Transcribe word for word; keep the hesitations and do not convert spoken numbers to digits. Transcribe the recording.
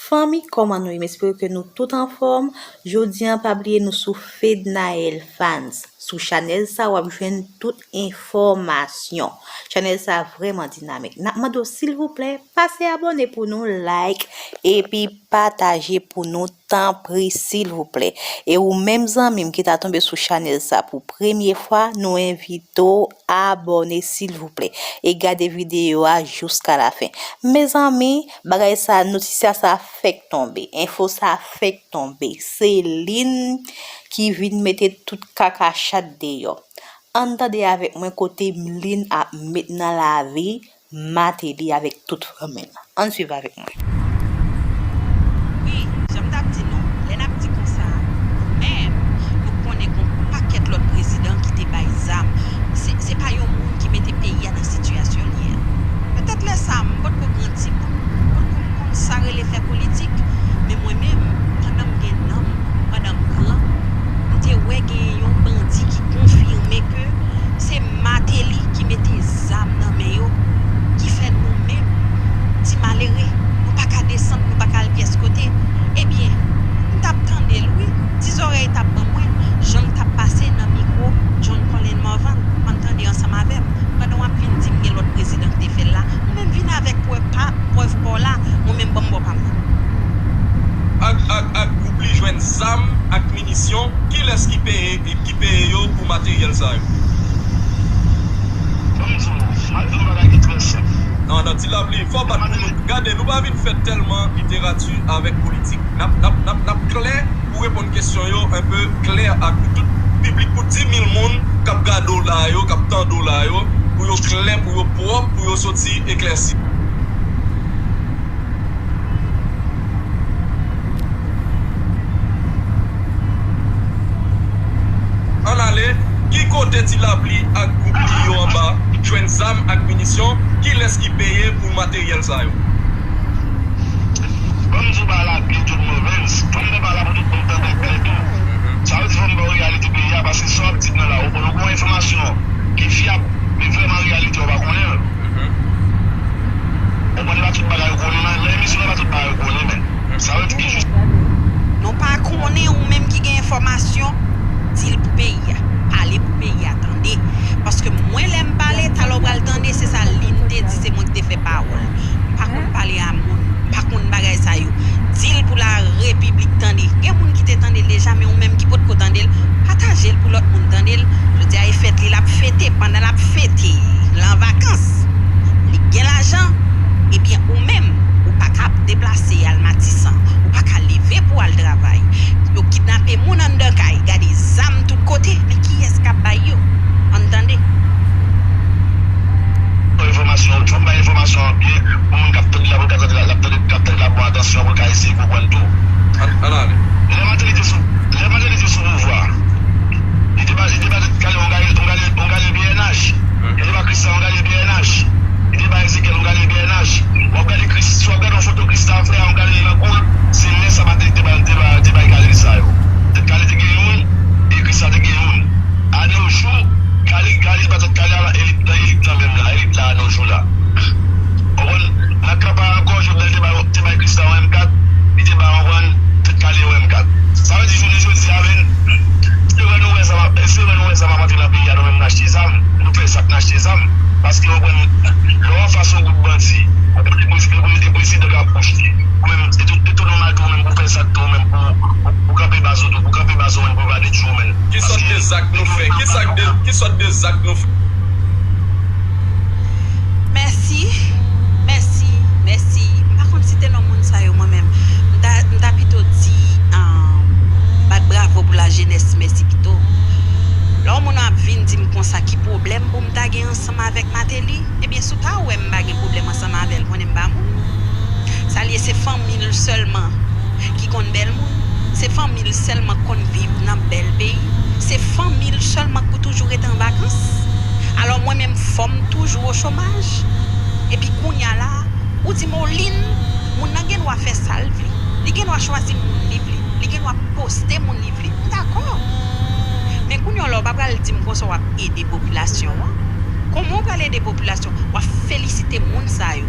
Fanmi, kòman nou ye? M espere ke nou tout anfòm. Jodi a, pa bliye nou sou Fednaelle Fans. Sou chanèl sa, w ap jwenn tout enfòmasyon. Chanèl sa vrèman dinamik. N ap mande w, silvouplè, pase abòne pou nou, like, epi pataje pou nou, tanpri, silvouplè. E ou menm zanmi m ki ta tonbe sou chanèl sa pou premye fwa, nou envite w abòne, silvouplè. E gade videyo a jiska lafen. Mezanmi, bagay sa, notisya sa fèk tonbe. Enfo sa fèk tonbe. Se Lynn ki vin mete tout kaka chat deyò. Ann tande avèk mwen kote Lynn ap met nan lavi Martelly avèk tout fanmi l. Ann swiv avèk mwen. Wi, jan m t ap di nou, lè n ap di konsa, nou menm, nou konnen gen yon pakèt lòt prezidan ki te bay zam. Se, se pa yon moun ki mete peyi a nan sitiyasyon l ye a. Petèt lè sa a, m potko gran timoun, m potko konn sa rele fè politik, men mwen menm, pandan m gen nanm, pandan m gran, m te wè gen yon bandi ki konfime ke se Martelly ki mete zam nan men yo, ki fè nou menm, ti malere, nou pa ka desann, nou pa ka al pyès kote. Ebyen, m t ap tande l, wi, ti zòrèy t ap ban mwen, jan l t ap pase nan mikwo John Colin Morvan, ann tande ansanm avè m, pandan w ap vin di m gen lòt prezidan ki te fè l la, ou menm vin avèk prèv pa, prèv pa w la, mwen menm ban m bò pa m nan. Ak, ak, ak gwoup li jwenn zam ak minisyon, kilès ki peye, ki peye yo pou materyèl sa yo? Ban m di w, m ap di w yon bagay ki trè senp. Non, non, Ti Lapli, fò w bat pou nou. Gade, nou pa vin fè tèlman literati avèk politik. N ap, n ap, n ap, n ap klè pou reponn kesyon yo, enpe klè ak tout piblik, pou di mil moun k ap gade w la yo, k ap tande w la yo, pou yo klè, pou yo pwòp, pou yo soti eklèsi. Ann ale, ki kote Ti Lapli ak gwoup li yo anba jwenn zam ak minisyon? Kilès ki peye pou materyèl sa yo? Ban m di w bagay la byen tout move, fò m fè bagay la pou tout moun tande l bèl tou. Sa vle di fò m ba w reyalite peyi a, paske sa w ap di m nan la, ou konn, ou gen yon enfòmasyon ki fyab, men vrèman reyalite a w pa konnen l. Ou konn, pa tout bagay ou konnen nan, nan emisyon nan, pa tout bagay ou konnen, men sa vle di gen jis. Nou pa konnen, ou menm ki gen enfòmasyon, di l pou peyi a. Pale pou peyi a tande. Paske mwen, lè m pale, talè w pral tande, se sa Lynn te di, se mwen ki te fè pawòl. M pa konn pale a moun, m pa konn bagay sa yo. Di l pou larepiblik tande. Gen moun ki te tande l deja, men ou menm ki potko tande l, pataje l pou lòt moun tande l. Jodi a e fèt li, l ap fete. Pandan l ap fete, l an vakans, li gen lajan, ebyen, ou menm, ou pa ka ap deplase al Matisan, ou pa ka leve pou al travay. Yo kidnape moun anndan kay, gade zam tout kote, men kiyès k ap bay yo? Ann tande. Enfòmasyon, fò m bay enfòmasyon an byen, pou moun k ap tande la, pou l ka tande la, l ap tande, k ap tande la, pran atansyon, pou l ka eseye konprann tou. Ann, ann ale. Lè Martelly te sou, lè Martelly te sou pouvwa, li te ba, li te ba Tèt Kale yon galè, yon galè, yon galè P N H. Li te ba Christian yon galè P N H. Li te ba Ezekiel yon galè P N H. W ap gade Chris, si w ap gade yon foto Christian fè a, yon galè nan kou l, se lè sa Martelly te ba, te ba, te bay galè sa yo. Tèt Kale te gen youn, e Christian te gen youn. Anojou, galè, galè pa Tèt Kale a, elit, nan elit lan menm la, elit la anojou la. Konprann? Nan kanpay ankò, Jovenel te bay, te bay Christian yon M kat, li te bay, konprann, Tèt Kale yon M kat. Sa vle di, jounen jodi a, menm, se vre nou wè zam ap, se vre nou wè zam ap antre nan peyi a, nou menm n achte zam, nou fè sa k n achte zam. Paske, konprann, lè w anfas yon gwoup bandi, ou konnen prezi-, ou konnen prezidan k ap pwòch li, ou menm, e tout, e tout nòmal tou, ou menm, pou fè sa k tou, ou menm, pou, pou, pou kanpe baz ou tou, pou kanpe baz ou menm, pou pa detwi ou menm. Ki sòt de zak nou fè? Ki sòt de, ki sòt de zak nou fè? Mèsi, mèsi, mèsi. M pa konn site non moun sa yo mwen menm. M ta, m ta pito di, um, bat bravo pou lajenès, mèsi pito. Lè yon moun ap vin di m konsa, ki pwoblèm pou m ta gen ansanm avèk Martelly? Ebyen, si w ta wè m pa gen pwoblèm ansanm avè l, konnen m pa moun. Sa l ye, se fanmi l sèlman ki konn bèl moun. Se fanmi l sèlman k konn viv nan bèl peyi. Se fanmi l sèlman k pou toujou rete an vakans. Alò, mwen menm, fò m toujou o chomaj. Epi kounye a la a, ou di m, o Lynn, moun nan gen dwa fè sa l vle. Li gen dwa chwazi moun li vle. Li gen dwa poste moun li vle. M dakò. Men kounye a la, w pa pral di m konsa w ap ede popilasyon an. Kòman w pral ede popilasyon? W ap felisite moun sa yo.